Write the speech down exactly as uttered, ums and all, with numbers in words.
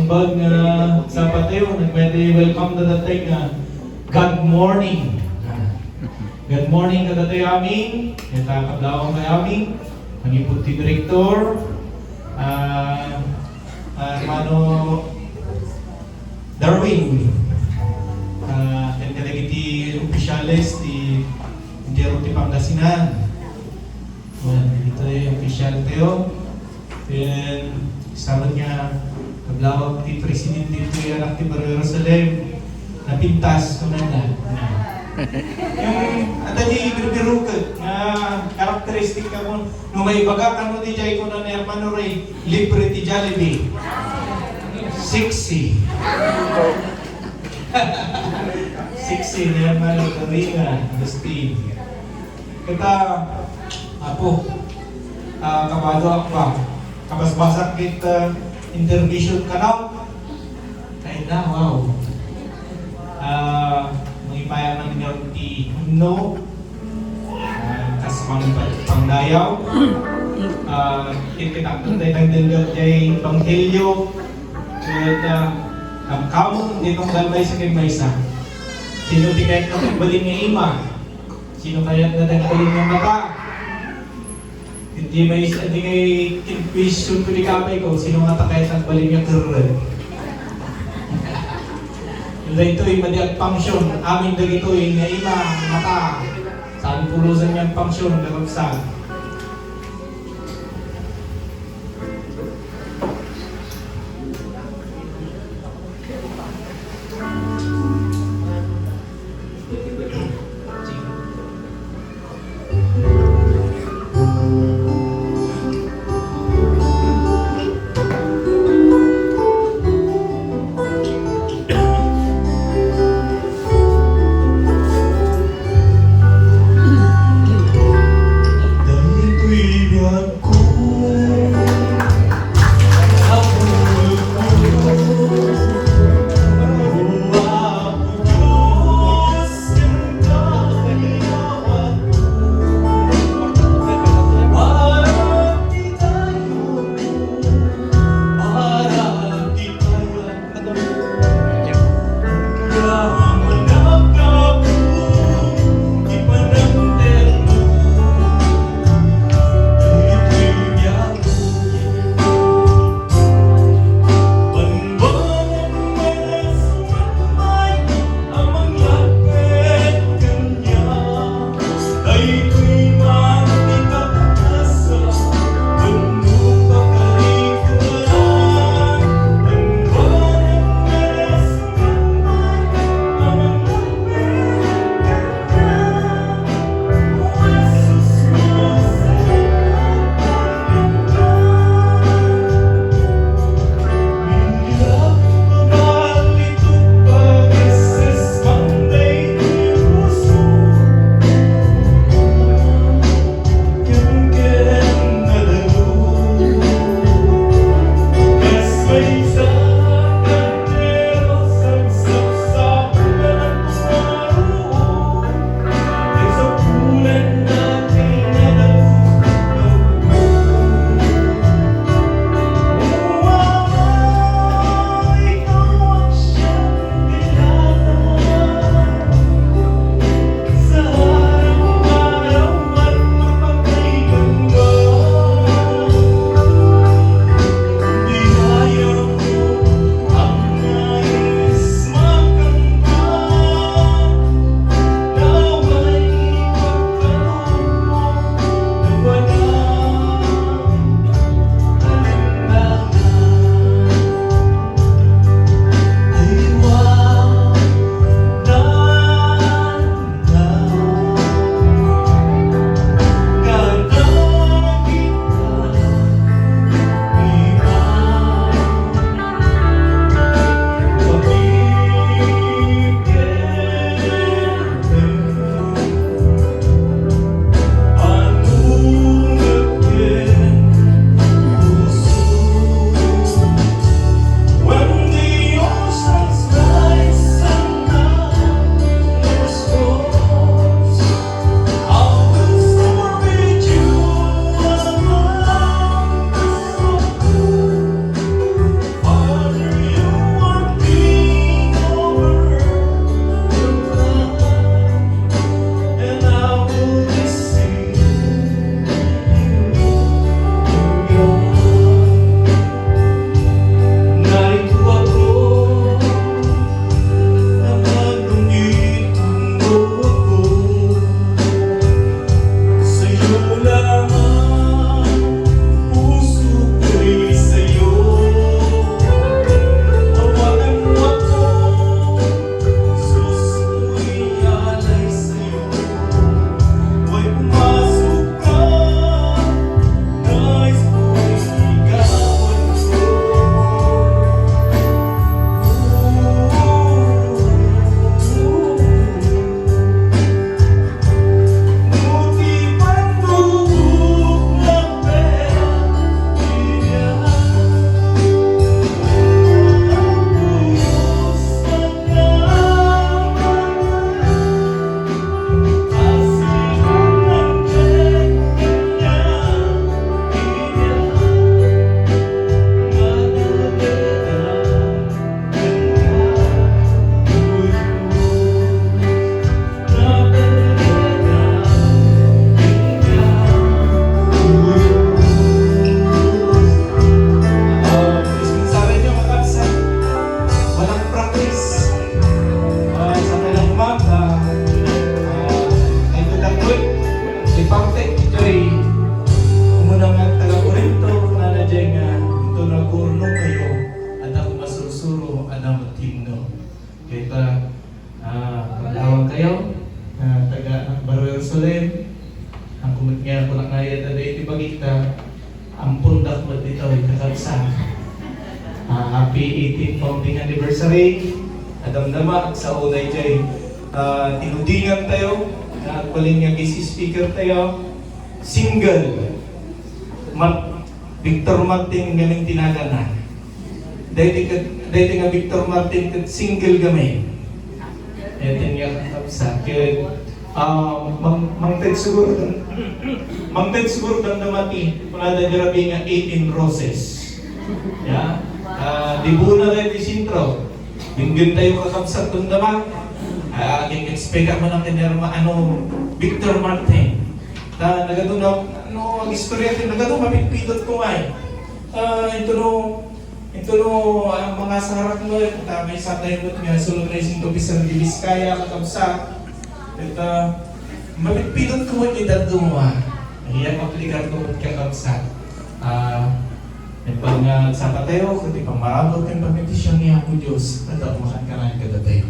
Bag nga sapatayo, nagmedi welcome na datay nga good morning. Good morning kadatayo amin. Ita kablawang tayo amin. Manipud ti direktor, ah, ah, hermano Darwin. Ah, ken kadagiti opisyales ti Gobyerno ti Pangasinan. Wen, ditoy opisyal tayo. Ken, sabad nga kablawag ti presidente ditoy anak ti Barrio Jerusalem, napintas, kunana. Yung, adda di birbirukek nga karakteristik kamo. No maibaga kano di jay kuna ni Hermano Ray, libre ti Jollibee. Sexy. Sexy ni Hermano Corina Agustin. Kita, Apo, ah, kabado ak ba? Kabasbasak ket, ah, intermission kano? Kayna, wow. Ah, mangipayak na nga ti himno. Ah, kas pang-, pangdayaw. Ah, ket kita, kita, kita, jay ebanghelio. Ket, ah, kamkamon ditong galbay sa maysa. Sino ti kayat nga agbalin nga ima? Sino kayat nga agbalin nga mata? Iti maysa, iti ngay question ko di kapay ko, sino nga ta kayat agbalin nga kerrek? Daytoy, madi agpangsion, amin dagitoy nga ima, mata, saan pulusan nga agpangsion, kakabsat. The Kayo, adda koma sursuro, adda met himno. Ket, ah, ah, paglawan kayo, ah, taga Barrio Jerusalem, ang kumot nga, kunak nga iyat, adda iti bagikta, ampondak met ditoy, kakabsat. Ah, happy eighteenth founding anniversary. Adamdama, agsaoda idiay, ah, tinudingan tayo, nga agbalin nga guest speaker tayo. Single. Mat-, Victor Martin, gamin tinagana. Daydi ket, daydi nga Victor Martin ket single gamin. Eten nga kakabsat ket, ah, mang-, mangted siguro, mangted siguro damdama ti, kunada di rabii nga eighteen roses. Ya? Ah, di buna daydi sentro. Denggen tayo kakabsat damdama. Ah, ag-expect man ang kinarma, ano, Victor Martin. Ta, nagadu na, ano, ang istorya ti, nagadu mapitpitot ko ay. Ah, ito no, ito no, ang mga sarap mo, ta, may satay mo nga, solo na isang officer di Vizcaya, kakabsat. Ito, mapitpitot ko mo ni Daduma. Iya, mapligar ko mo kakabsat. Ah, Nagpag nga agsapa tayo, ket ipammaabot ken pamitision ni Apo Dios, adda makankanaan kadatayo.